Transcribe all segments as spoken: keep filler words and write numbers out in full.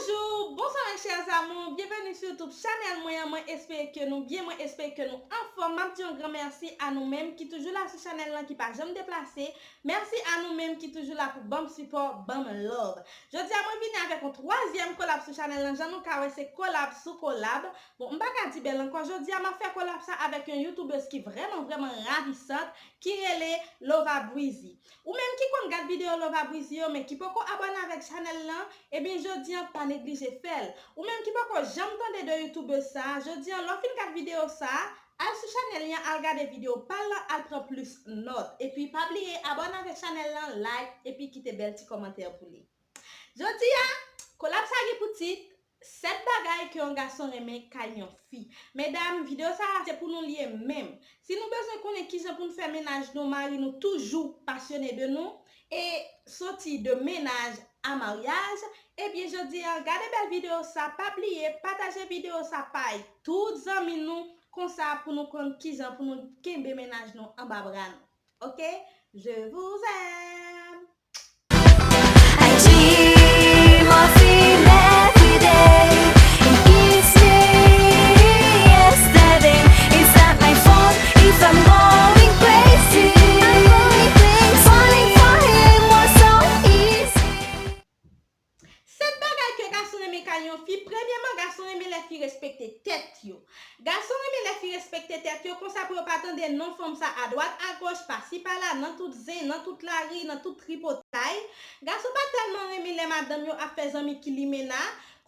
Bonjou, bonswa mes chers amours, byenveni sou YouTube chanèl mwen an. Mwen espere ke nou byen, mwen espere ke nou anfòm. M ap di yon gran mèsi a nou menm ki toujou la sou chanèl lan, ki pa janm deplase. Mèsi a nou menm ki toujou la pou ban m sipò, ban m love. Jodi a mwen vini avèk yon twazyèm kolab sou chanèl lan. Jan nou ka wè, se kolab sou kolab. Bon, m pa ka di bèl ankò. Jodi a m ap fè kolab sa avèk yon youtubèz ki vrèman, vrèman ravisant, ki rele Lova Breezy. Ou menm ki konn gad videyo Lova Breezy yo, men ki poko abòne avèk chanèl lan, ebyen jodi a pa neglije fè l. Ou menm ki poko janm tande de youtubèz sa, jodi a lè w fin gad videyo sa, al sou chanèl li an, al gade videyo pa l lan, al pran plis nòt. Epi pa bliye abòne avèk chanèl lan, like, epi kite bèl ti kòmantè pou li. Jodi a, kolab sa gen pou tit sèt bagay ke yon gason renmen kay yon fi. Medam, videyo sa a se pou nou li ye menm. Si nou bezwen konnen kijan pou n fè mennaj nou, mari nou toujou pasyone de nou, e soti de mennaj a maryaj, ebyen jodi a, gade bèl videyo sa, pa bliye pataje videyo sa bay tout zanmi nou, konsa pou nou konn kijan pou nou kenbe mennaj nou anba bra nou. Ok? Je vous aime! I dream of him every day. He kissed me yesterday. It's not my fault if I'm going crazy. Falling for him was so easy. Sèt bagay ke gason renmen kay yon fi. Premyèman, gason renmen lè fi respekte tèt yo. Gason renmen lè fi respekte tèt yo, konsa pou yo pa tande non fanm sa adwat agoch, pasi pala, nan tout zen, nan tout lari, nan tout tripotay. Gason pa tèlman renmen lè madanm yo ap fè zanmi ki limena,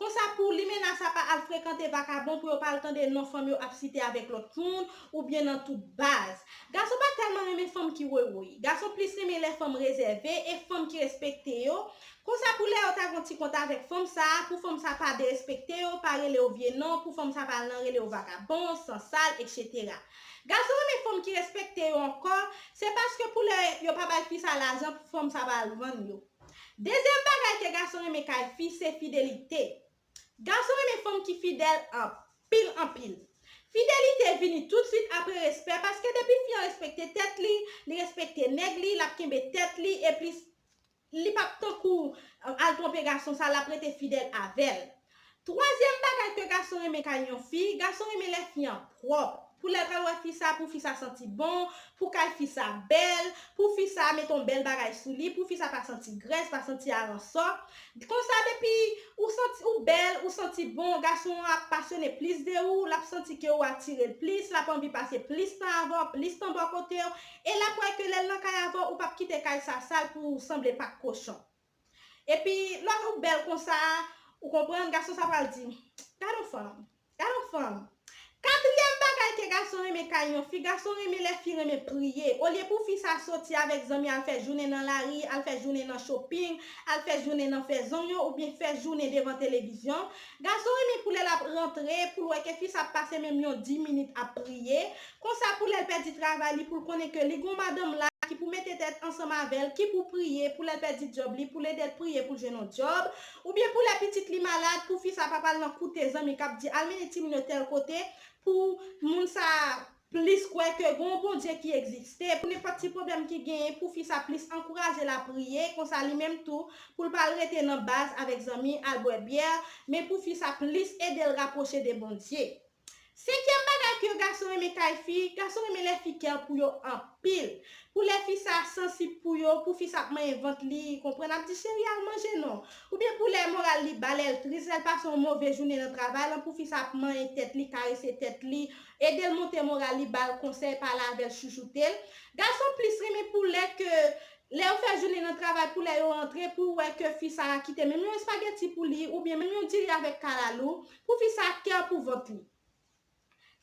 konsa pou limena sa pa al frekante vakabon, pou yo pa al tande non fanm yo ap site avèk lòt moun, oubyen nan tout baz. Gason pa tèlman renmen fanm ki woywoy. Gason plis renmen lè fanm rezève e fanm ki respekte yo. Konsa pou lè yo ta gen yon ti kont avèk fanm sa a, pou fanm sa pa derespekte yo, pa rele yo vye non, pou fanm sa pa al nan rele yo vakabon, sansal, etsetera. Gason renmen fanm ki respekte yo ankò, se paske pou lè yo pa bay fi sa lajan, pou fanm sa pa al vann yo. Dezyèm bagay ke gason renmen kay fi, se fidelite. Gason renmen fanm ki fidèl anpil, anpil. Fidelite vini toutswit apre respè, paske depi fi an respekte tèt li, li respekte nèg li, l ap kenbe tèt li, epi li p ap tankou, euh, al twonpe gason sa, l ap rete fidèl avè l. Twazyèm bagay ke gason renmen kay yon fi, gason renmen lè fi an pwòp. Pou lè l pral wè fi sa, pou fi sa santi bon, pou kay fi sa bèl, pou fi sa mete yon bèl bagay sou li, pou fi sa pa santi grès, pa santi aransò. Konsa, depi ou santi ou bèl, ou santi bon, gason an ap pasyone plis de ou, l ap santi ke ou atire l plis, l ap anvi pase plis tan avè w, plis tan bò kote w, e l ap wè ke lè l nan kay avè w, ou p ap kite kay sa sal pou ou sanble pak kochon. Epi, lè ou bèl konsa, ou konprann, gason sa pral di, "Gad on fanm, gad on fanm." Katriyèm bagay ke gason renmen kay yon fi, gason renmen lè fi renmen priye. Olye pou fi sa soti avèk zanmi al fè jounen nan lari, al fè jounen nan shopping, al fè jounen nan fè zong yo, oubyen fè jounen devan televizyon, gason renmen pou lè l ap rantre, pou l wè ke fi sa ap pase menm yon dis minit ap priye. Konsa pou lè l pèdi travay li, pou l konnen ke li gon madanm la ki pou mete tèt ansanm avè l, ki pou priye, pou lè l pèdi djòb li, pou l ede l priye pou l jwenn yon djòb, oubyen pou lè pitit li malad, pou fi sa pa pral nan koute zanmi k ap di, "Al mennen timoun yo tèl kote," pou moun sa plis kwè ke gon Bondye ki egziste, pou nenpòt ti pwoblèm ki genyen, pou fi sa plis ankouraje l a priye, konsa li menm tou, pou l pa al rete nan baz avèk zanmi, al bwè byè, men pou fi sa plis ede l rapwoche de Bondye. Senkyèm bagay ke gason renmen kay fi, gason renmen lè fi care pou yo anpil. Pou lè fi sa sansib pou yo, pou fi sa ap manyen vant li, konprann, ap di, "Cheri, al manje non." Oubyen pou lè moral li ba, lè l tris, lè l pase yon move jounen nan travay lan, pou fi sa ap manyen tèt li, karese tèt li, ede l monte moral li, ba l konsèy, pale avè l, chouchoute l. Gason plis renmen pou lè ke, lè yo fè jounen nan travay, pou lè yo rantre, pou wè ke fi sa kite menm yon espageti pou li, oubyen menm yon diri avèk kalalou, pou fi sa care pou vant li.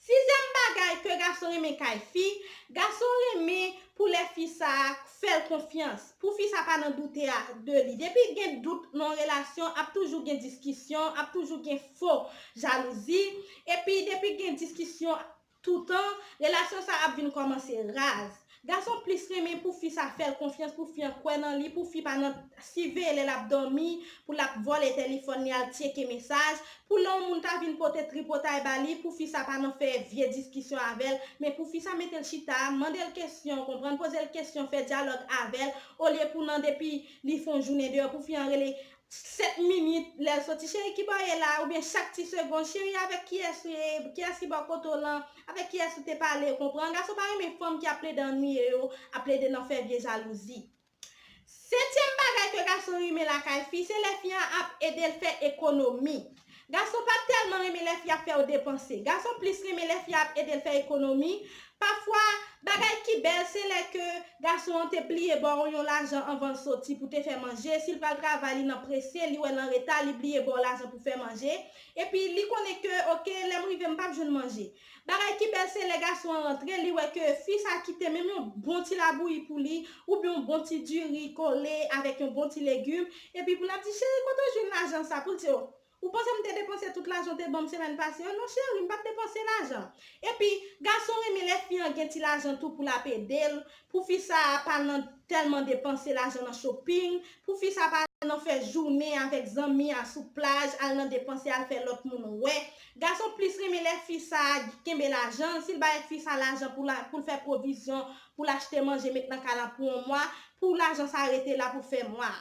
Sizyèm bagay ke gason renmen kay fi, gason renmen pou lè fi sa fè l konfyans, pou fi sa pa nan doute a, de li. Depi gen dout nan yon relasyon, ap toujou gen diskisyon, ap toujou gen fo jalouzi, epi depi gen diskisyon toutan, relasyon sa ap vin kòmanse raz. Gason plis renmen pou fi sa fè l konfyans, pou fi an kwè nan li, pou fi pa nan siveye lè l ap dòmi, pou l ap vòlè telefòn li, al tcheke mesaj, pou lè yon moun ta vin pote tripotay ba li, pou fi sa pa nan fè vye diskisyon avè l, men pou fi sa mete l chita, mande l kesyon, konprann, poze l kesyon, fè dyalòg avè l, olye pou nan depi li fè yon jounen deyò, pou fi an rele sèt minit lè l soti, cheri, ki bò w ye la? Oubyen chak ti segonn, cheri, avèk kiyès ou ye? Kiyès ki bò kote w lan? Avèk kiyès ou te pale? Ou konprann? Gason pa renmen fanm ki ap plede annuiye yo, ap plede nan fè vye jalouzi. Setyèm bagay ke gason renmen lakay fi, se lè fi an ap ede l fè ekonomi. Gason pa tèlman renmen lè fi ap fè yo depanse. Gason plis renmen lè fi ap ede l fè ekonomi. Pafwa, bagay ki bèl, se lè ke gason an te bliye ba w yon lajan anvan l soti pou te fè manje. Si l pral travay, li nan prese, li wè l anreta, li bliye ba w lajan pou fè manje. Epi li konnen ke, oke, lè m rive, m p ap jwenn manje. Bagay ki bèl, se lè gason an rantre, li wè ke fi sa kite menm yon bon ti labouyi pou li, oubyen yon bon ti diri kole avèk yon bon ti legim, epi pou l ap di, cheri, kote w jwenn lajan sa? Pou l di, o, ou panse m te depanse tout lajan w te ban m semèn pase yo? Non, cheri, m p ap depanse lajan. Epi, gason renmen lè fi an gen ti lajan tou pou l ap ede l, pou fi sa a pa nan tèlman depanse lajan nan shopping, pou fi sa a pa nan fè jounen avèk zanmi a sou plaj, al nan depanse, al fè lòt moun wè. Gason plis renmen lè fi sa a kenbe lajan l, si l bay fi sa lajan pou la, pou l fè pwovizyon, pou l achte manje, met nan kay la pou yon mwa, pou lajan sa rete la pou fè mwa.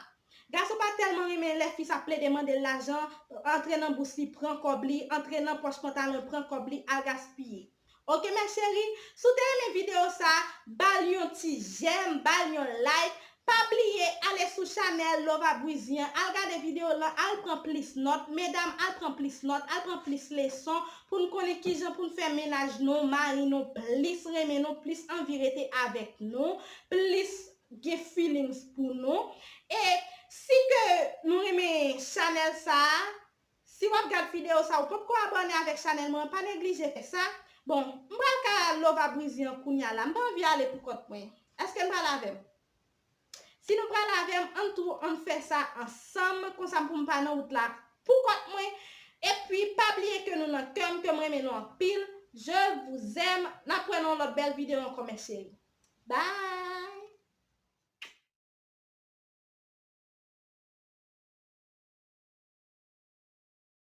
Gason pa tèlman renmen lè fi sa plede mande l lajan, antre nan bous li, pran kòb li, antre nan pòch pantalon li, pran kòb li, al gaspiye. Oke, mes chéries, si w te renmen videyo sa, ba l yon ti j'aime, ba l yon like. Pa bliye ale sou chanèl Lova Bwizi an, al gade videyo lan, al pran plis nòt. Medam, al pran plis nòt, al pran plis leson pou n konnen kijan pou n fè mennaj nou, mari nou plis renmen nou, plis anvi rete avèk nou, plis gen feelings pou nou. E si ke nou renmen chanèl sa a, si w ap gad videyo sa, ou potko abòne avèk chanèl mwen, pa neglije fè sa. Bon, m pral ka Lova Bwizi an kounya la. M pa anvi ale pou kont mwen. Èske n pral avè m? Si nou pral avè m, ann tou, ann fè sa ansanm, konsa pou m pa nan wout la pou kont mwen. Epi, pa bliye ke nou nan kè m, ke m renmen nou anpil. Je vous aime. N ap wè nan yon lòt bèl videyo ankò, mes chéries. Bye!